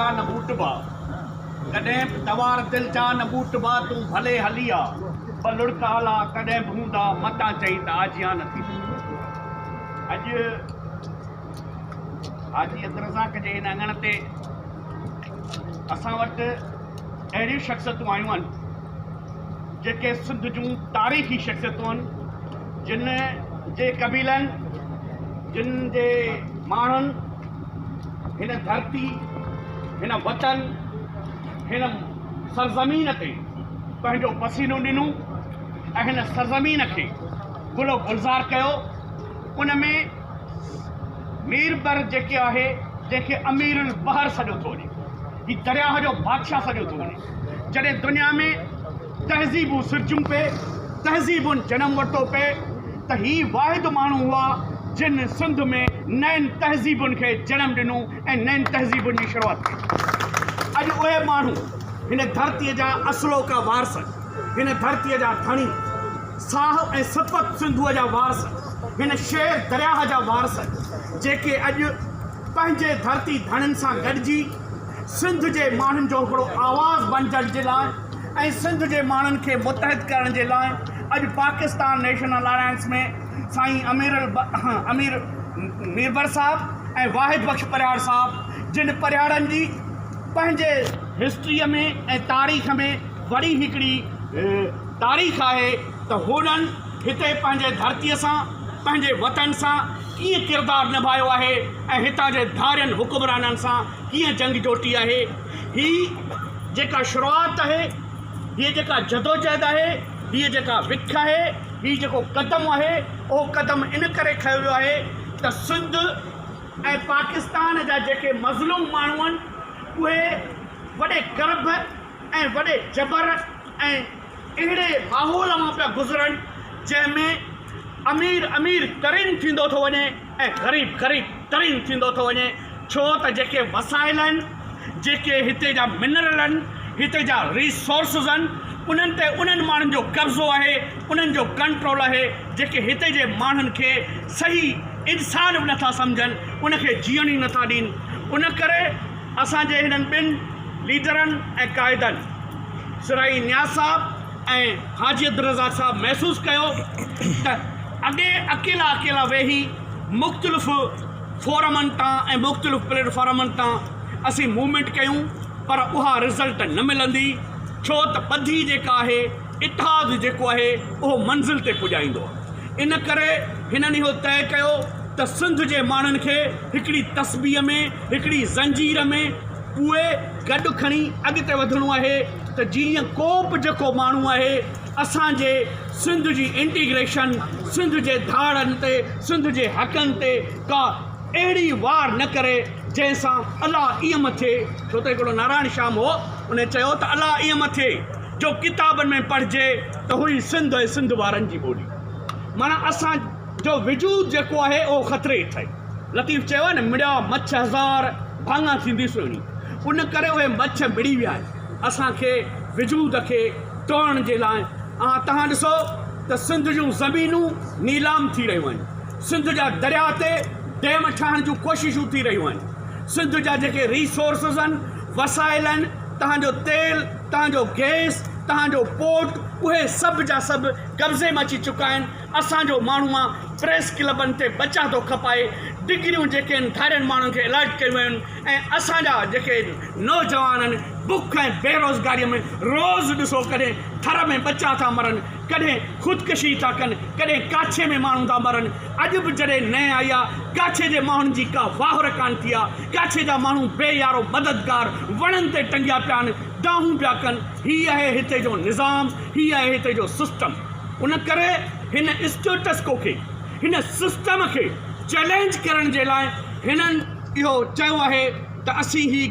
جا نه ٻوٽبا، ڪڏهن به توار دل جا نه ٻوٽبا، تون ڀلي هلي آ، ٻه لڙڪ آلا ڪڏهن به هوندا، متان چئين ته آجيان نه ٿي. اڄ حاجي عبدالرزاق جي هن اڱڻ تي اسان وٽ اهڙيون شخصيتون آيون آهن، جيڪي سنڌ جون تاريخي شخصيتون آهن، جن جي قبيلن، جن جي ماڻهن هن ڌرتي، هن وطن، هن سرزمين تي پنهنجو پسينو ڏنو ۽ هن سرزمين کي گل و گلزار ڪيو. ان ۾ ميربر جيڪي آهي، جنهن کي امير البحر سڏيو ٿو وڃي، هي درياهه جو بادشاهه سڏيو ٿو وڃي. جڏهن دنيا ۾ تهذيبون سرجيون پئي، تهذيبن جنم ورتو پئي ته هي واحد ماڻهو هئا جن سنڌ ۾ نين تهذيبن کي جنم ڏنو ۽ نين تهذيبن جي شروعات ڪئي. اڄ اهي ماڻهو هن ڌرتيء جا اصلوڪا وارث، هن ڌرتيء جا ڌڻي، ساهه ۽ سپت سنڌوء جا وارث، هن شير درياهه جا وارث، جيڪي اڄ پنهنجي ڌرتي ڌڻين سان گڏجي سنڌ جي ماڻهن جو هڪڙو آواز بڻجڻ جي لاء ۽ سنڌ جي ماڻهن کي متحد ڪرڻ جي لاء اڄ پاڪستان نيشنل الائنس ۾ سائين امير امير ميربر صاحب ۽ واحد بخش پرهياڙ صاحب جن پرهياڙن جي پنهنجي هسٽريء ۾ ۽ تاريخ ۾ وڏي هڪڙي تاريخ آهي ته هنن هتي پنهنجي ڌرتيء سان پنهنجي وطن سان ڪيئن ڪردار نڀايو آهي ۽ هتان جي ڌارين حڪمرانن سان ڪيئن جنگ جوٽي آهي. هي جيڪا شروعات آهي، هيء جيڪا جدوجهد آهي، هيء جيڪا وک آهي، هي جيڪو قدم آهي، اهو قدم ان ڪري کنيو ويو آهي ته سنڌ ۽ پاڪستان جا جيڪي مظلوم ماڻهو آهن، اهي وڏي ڪرب ۽ وڏي جبر ۽ اهڙي ماحول مان پيا گذرن، جنهن ۾ امير امير ترين ٿيندو ٿو وڃي ۽ غريب غريب ترين ٿيندو ٿو وڃي، ڇو ته جيڪي وسائل آهن، جيڪي هتي جا منرل آهن، هتي جا ريسورسز آهن، انهن تي انهن ماڻهن جو قبضو آهي، انهن جو ڪنٽرول آهي، جيڪي هتي جي ماڻهن کي صحيح انسان به نٿا سمجهن، ان کي جيئڻ ئي نٿا ڏين. ان ڪري اسان جي هنن ٻن ليڊرن ۽ قائدن سرائي نياز صاحب ۽ حاجي عبدالرزاق صاحب محسوس ڪيو ته اڳي اڪيلا اڪيلا ويهي مختلف فورمن تان ۽ مختلف پليٽ فارمن تان اسين موومينٽ ڪيون پر اها رزلٽ نه ملندي ڇو ته ٻڌي جيڪا آهي اتحاد جيڪو آهي اهو منزل تي پڄائيندو آهي ان ڪري هنن اهو طئي ڪيو ته سنڌ جي ماڻهن کي هڪڙي تسبيح ۾ هڪڙي زنجير ۾ پوئي گڏ کڻي اڳتي وڌڻو آهي ته جيئن ڪو به جيڪو ماڻهو آهي اسان جي سنڌ جي انٽيگريشن، سنڌ جي ڌاڙن تي، سنڌ جي حقن تي ڪا اهڙي وار نه ڪري جنهن سان الله ائين نه ٿئي، ڇو ته هڪڙو نارائڻ شيام هو ان چيو ته الله ائين نه ٿئي جو ڪتابن ۾ پڙهجي ته هئي سنڌ ۽ سنڌ وارن جي ٻولي معنيٰ اسان جو وجود جيڪو آهي اهو خطري هيٺ آهي. لطيف چيو آهي نه مڙيا مڇ هزار ڀاڱا ٿيندي سهڻي ان ڪري اهي مڇ مڙي ويا آهن اسان کي وجود کي ٽوڙڻ جي لاء. اوهان توهان ڏسو ته سنڌ جون زمينون نيلام ٿي رهيون آهن، سنڌ جا درياء تي ڊيم ٺاهڻ جون ڪوششون ٿي رهيون آهن، سنڌ جا جيڪي ريسورسز آهن، وسائل آهن، توهان جو تيل، توهان جو گئس، توهان جو پورٽ، اهي سڀ جا سڀ قبضي ۾ اچي چڪا آهن، اسان جو ماڻهو آ پريس ڪلبن تي ٻچا ٿو کپائي، ڊگريون جيڪي آهن ڌارين ماڻهن کي الاٽ ڪيون ويون آهن ۽ اسان جا جيڪي نوجوان آهن بک ۽ بيروزگاري ۾ روز ڏسو ڪڏهن ٿر ۾ ٻچا ٿا مرن، ڪڏهن خودڪشي ٿا ڪن، ڪڏهن ڪاڇي ۾ ماڻهو ٿا مرن، اڄ به جڏهن نئين آئي آ ڪاڇي جي ماڻهن جي ڪا واهر ڪانه ٿي آ، ڪاڇي جا ماڻهو بي يارو مددگار وڻن تي ٽنگيا پيا آهن، دانهون پيا ڪن، هي آهي هتي جو نظام، هي آهي هتي جو سسٽم. ان ڪري هن اسٽيٽس ڪو کي، هن سسٽم کي چئلينج ڪرڻ جي لاء هنن اهو چيو آهي ته اسين هي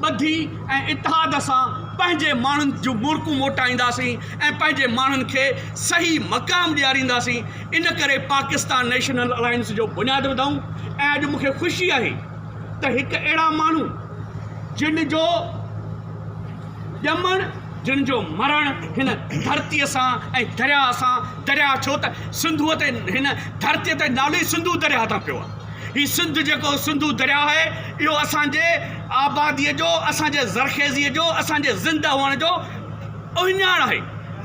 ٻڌي ۽ اتحاد سان پنهنجي ماڻهن جون مرڪون موٽائينداسين ۽ پنهنجي ماڻهن کي صحيح مقام ڏيارينداسين ان ڪري پاڪستان نيشنل الائنس جو بنياد وڌائون ۽ اڄ مون کي خوشي آهي ته هڪ اهڙا ماڻهو جن جو ڄمڻ جن جو مرڻ هن ڌرتيء سان ۽ درياء سان، درياء ڇو ته سنڌوء تي هن ڌرتيء تي نالو ئي سنڌو درياء تان پيو آهي. هي سنڌ جيڪو سنڌو درياء آهي اهو اسان جي آباديء جو، اسان جي زرخيزيء جو، اسان جي زنده هئڻ جو اهڃاڻ آهي.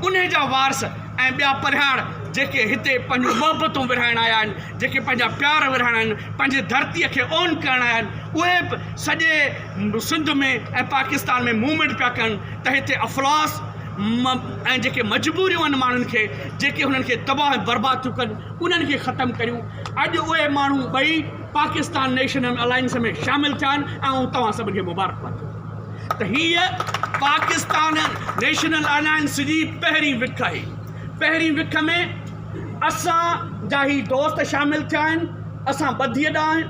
انهي جا وارث ۽ ٻيا پرهياڙ جيڪي هتي پنهنجون محبتون ورهائڻ آيا آهن، جيڪي پنهنجا پيار ورهائڻ آيا آهن، پنهنجي ڌرتيء کي اون ڪرڻ آيا آهن، اهي به سڄي سنڌ ۾ ۽ پاڪستان ۾ موومينٽ پيا ڪن ته هتي افلاس ۽ جيڪي مجبوريون آهن ماڻهن کي، جيڪي هنن کي تباهه ۽ برباد ٿيون ڪن، انهن کي ختم ڪريون. اڄ اهي ماڻهو ٻئي پاڪستان نيشنل الائنس ۾ شامل ٿيا آهن ۽ آئون توهان سڀني کي مبارڪباد ٿو ڏيان ته هيء پاڪستان نيشنل الائنس جي پهرين وک آهي. پهرين وک ۾ اسان جا هي دوست شامل ٿيا آهن. اسان ٻڌيء ڏانهن،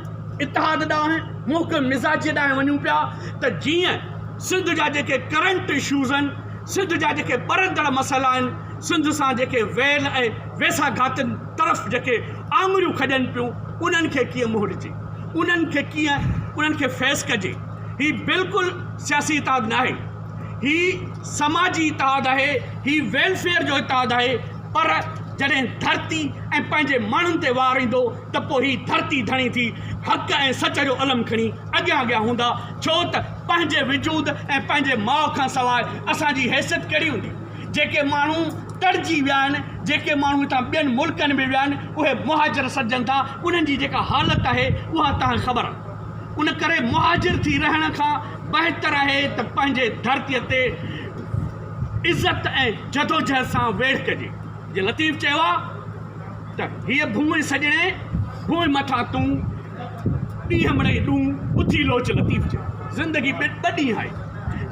اتحاد ڏانهن، محڪم مزاجيء ڏانهن وڃون پيا ته جيئن سنڌ جا جيڪي ڪرنٽ اشوز آهن، سنڌ جا جيڪي ٻرندڙ مسئلا آهن، سنڌ سان جيڪي ويل ۽ ويساهه گهاتين طرف جيڪي آڱريون کڄن پيون، انهن کي ڪيئن منهن ڏجي، انهن کي ڪيئن انهن کي فيس ڪجي. هي بلڪل سياسي اتحاد ناهي، هي سماجي اتحاد آهي، هي ويلفيئر جو اتحاد آهي، پر جڏهن ڌرتي ۽ پنهنجي ماڻهن تي وار ايندو ته پوء هي ڌرتي ڌڻي ٿي حق ۽ سچ جو علم کڻي اڳيان اڳيان هوندا، ڇو ته پنهنجي وجود ۽ پنهنجي ماء کان سواء اسان جي حيثيت ڪهڙي هوندي؟ جيڪي ماڻهو تڙجي ويا آهن، جيڪي ماڻهو هتان ٻين ملڪن ۾ ويا آهن، اهي مهاجر سڏجن ٿا، انهن جي جيڪا حالت آهي اها توهان کي خبر آهي. ان ڪري مهاجر ٿي رهڻ کان بهتر آهي ته پنهنجي ڌرتيء تي عزت ۽ جدوجهد سان ويڙهه ڪجي. جيئن لطيف چيو آهي ته هيء ڀونء سڄڻي، ڀونء مٿان تون، ڏينهن مڙئي ڏون، اٿي لوچ لطيف چيو. زندگي ٻه ڏينهن آهي.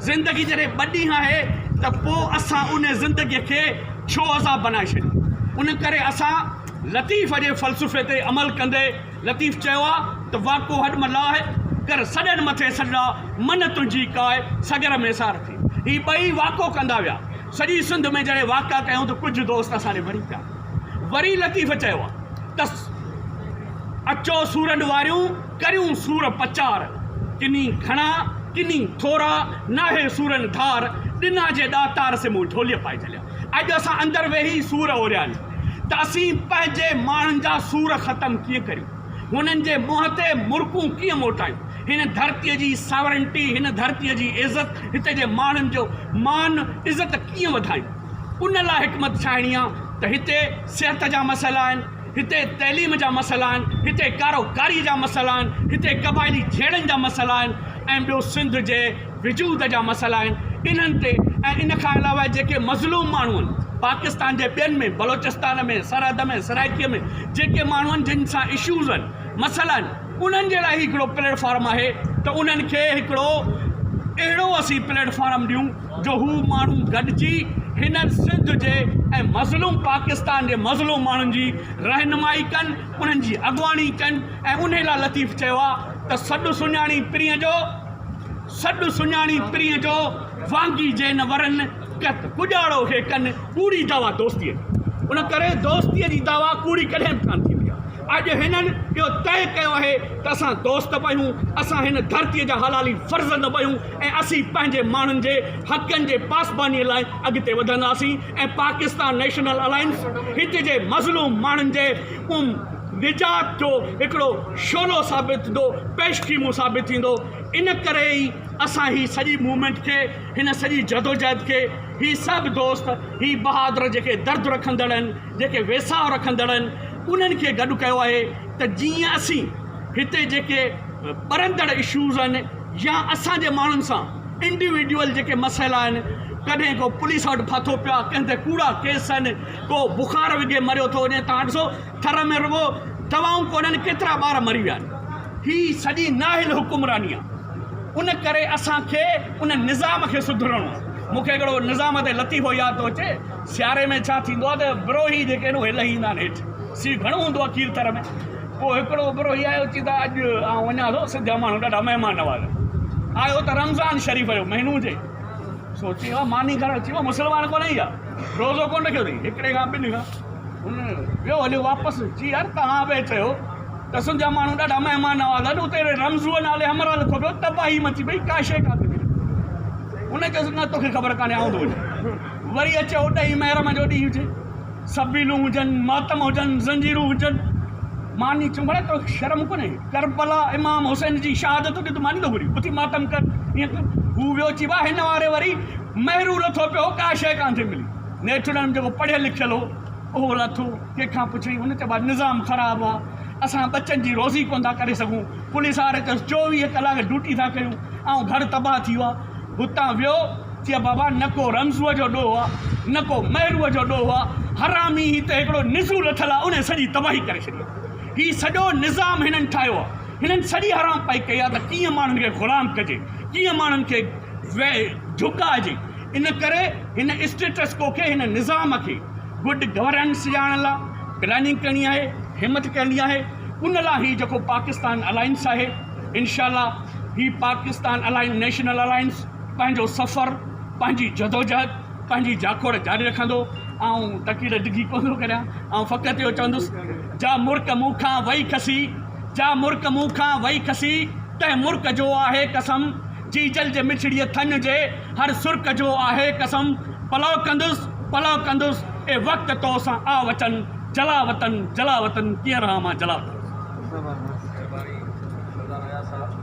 زندگي جڏهن ٻه ڏينهن آهي ته پوء اسان ان زندگيء کي ڇو عذاب بنائي ڇڏيون؟ ان ڪري اسان لطيف جي فلسفي تي عمل ڪندي لطيف چيو آ ته واڪو هڏ م لاهه، ڪر سڏن مٿي سڏڙا، من تنهنجي ڪاء، سڳر ۾ سار ٿي. هي ٻئي واڪو ڪندا ويا. سڄي سنڌ ۾ جڏهن واڪا ڪيائون ته ڪجهه دوست اسان ڏي وري پيا. وري لطيف چيو آ ته اچو سورن واريون، ڪريون سور پچار، ڪني گهڻا، ڪني ٿورا، ناهي سورن ڌار، ڏنا جي ڏاتار سي مون جهوليء پائي جهليا. اڄ اسان اندر ويهي سور اوريا آهن ته اسين پنهنجي ماڻهن جا سور ختم ڪيئن ڪريون، هنن جي منهن تي مرڪون ڪيئن موٽايون، هن ڌرتيء جي ساورنٽي، هن ڌرتيء جي عزت، هتي جي ماڻهن جو مان عزت ڪيئن وڌايون. ان لاء حڪمت ٺاهڻي آ ته هتي صحت جا مسئلا آهن، هتي تعليم جا مسئلا آهن، هتي ڪارو ڪاري جا مسئلا آهن، هتي قبائلي جهيڙن جا مسئلا آهن ۽ ٻيو سنڌ جي وجود جا مسئلا آهن، انهن تي ۽ ان کان علاوه جيڪي مظلوم ماڻهو آهن پاڪستان جي ٻين ۾ بلوچستان ۾ سرحد ۾ سرائيڪي ۾ جيڪي ماڻهو آهن جن سان اشوز آهن مسئلا آهن انهن جي لاء هي هڪڙو پليٽ فارم آهي ته انهن کي هڪڙو اهڙو اسين پليٽ فارم ڏيون جو هو ماڻهو گڏجي هن سنڌ جي ۽ مظلوم پاڪستان جي مظلوم ماڻهن جي رهنمائي ڪن انهن جي اڳواڻي ڪن ۽ انهي لاء لطيف چيو آهي ته سڏ سڃاڻي پرينء جو سڏ سڃاڻي پرينء جو، وانگي جي نه ورن، ڪت ڪڄاڙو کي ڪن، ڪوڙي دعويٰ دوستيء جي. ان ڪري دوستيء جي دعويٰ ڪوڙي ڪڏهن به ڪانه ٿيندي آهي. اڄ هنن اهو طئي ڪيو آهي ته اسان دوست به آهيون، اسان هن ڌرتيء جا حلالي فرزند به آهيون ۽ اسين پنهنجي ماڻهن جي حقن جي پاسبانيء لاء اڳتي وڌنداسين ۽ پاڪستان نيشنل الائنس هتي جي مظلوم ماڻهن جي نجات جو هڪڙو شعلو ثابت ٿيندو، پيش خيمو ثابت ٿيندو. ان ڪري ئي اسان هي سڄي موومينٽ کي، هن سڄي جدوجهد کي، هي سڀ دوست، هي بهادر جيڪي درد رکندڙ آهن، جيڪي ويساهه رکندڙ آهن، انهن کي گڏ ڪيو آهي ته جيئن اسين هتي جيڪي ٻرندڙ اشوز آهن يا اسان جي ماڻهن سان انڊيوڊيول جيڪي مسئلا آهن، ڪڏهن ڪو پوليس وٽ ڦاٿو پيو آهي، ڪنهن تي ڪوڙا ڪيس آهن، ڪو بخار وگهي مريو ٿو وڃي، توهان ڏسو ٿر ۾ رڳو دوائون ڪونهن ڪيترا ٻار مري ويا آهن. هي سڄي نااهل حڪمراني آ ان ڪري اسان کي ان نظام کي سڌرڻو آ. مون کي هڪڙو نظام تي لطيفو ياد ٿو اچي سياري ۾ ڇا ٿيندو آ ته بروهي جيڪي آهن اهي لهي ايندا آهن هيٺ سيء گهڻو هوندو آ کير ٿر ۾ پوء هڪڙو بروهي آيو چي ته اڄ آئون وڃان ٿو سنڌ جا ماڻهو ڏاڍا مهمان نواز آهن آيو ته رمضان شريف جو مهينو هجي سو چيو ماني کائڻ چيو مسلمان ڪونهي يا روزو ڪونه رکيو اٿئي هڪڙي کان ٻن کان هن ويو هليو واپس چي يار توهان پئي چيو ته سنڌ جا ماڻهو ڏاڍا مهمان نواز آهن اتي رمضوء نالي همراهه لکو پيو تباهي مچي پئي ڪا شيء ڪانه ٿي ملي هن چيس نه توکي خبر ڪانهي آئون ٿو وڃان وري اچي هو ڏهين محرم جو ڏينهن هجي سبيلون هجن ماتم هجن زنجيرون هجن. ماني چيم ڀلا توکي شرم ڪونهي ڪربلا امام حسين جي شهادت تي تون ماني ٿو گهرين اٿي ماتم ڪر ائين ڪر هو ويو چي ڀاء هن واري وري مهرو لٿو پيو هو ڪا شيء ڪانه ٿي ملي نيٺ انهن جيڪو پڙهيل لکيل هو اهو لٿو ڪنهن کان پڇيائين هن چيو ڀاء نظام خراب آ اسان ٻچن جي روزي ڪونه ٿا ڪري سگهون پوليس واري چيس 24 ڪلاڪ ڊيوٽي ٿا ڪيون آئون گهر تباهه ٿي ويو آ هتان ويو چي بابا نه ڪو رمضوء جو ڏوهه آ نه ڪو مهروء جو ڏوهه آ، حرامي هي ته هڪڙو نزو لٿل آ انهي سڄي تباهي ڪري ڇڏي آ. هي سڄو نظام هنن ٺاهيو آ. هنن سڄي حرام پائي ڪئي آ ته ڪيئن ماڻهن کي غلام ڪجي، ڪيئن ماڻهن کي جهڪائجي. ان ڪري هن اسٽيٽس ڪو کي هن نظام کي گڊ گورننس ڄاڻڻ لا پلاننگ ڪرڻي آهي، همت ڪرڻي آهي. ان لا هي جيڪو پاڪستان الائنس آهي انشاء الله هي پاڪستان الائنس نيشنل الائنس پنهنجو سفر، پنهنجي جدوجهد، پنهنجي جاکوڙ جاري رکندو. آئون تقرير ڊگهي ڪونه ٿو ڪريان. آئون فقط اهو چوندس، جا مرڪ مون کان وئي کسي، جا مرڪ مون کان وئي کسي، تنهن مرڪ جو آهي قسم، جيجل جي مٺڙيء ٿڃ جي هر سرڪ جو آهي قسم، پلئه ڪندس، پلئه ڪندس، اي وقت تو سان آ وچن، جلا وطن، جلا وطن، ڪيئن رهان مان جلا وطن. مهرباني سردار اياز صاحب.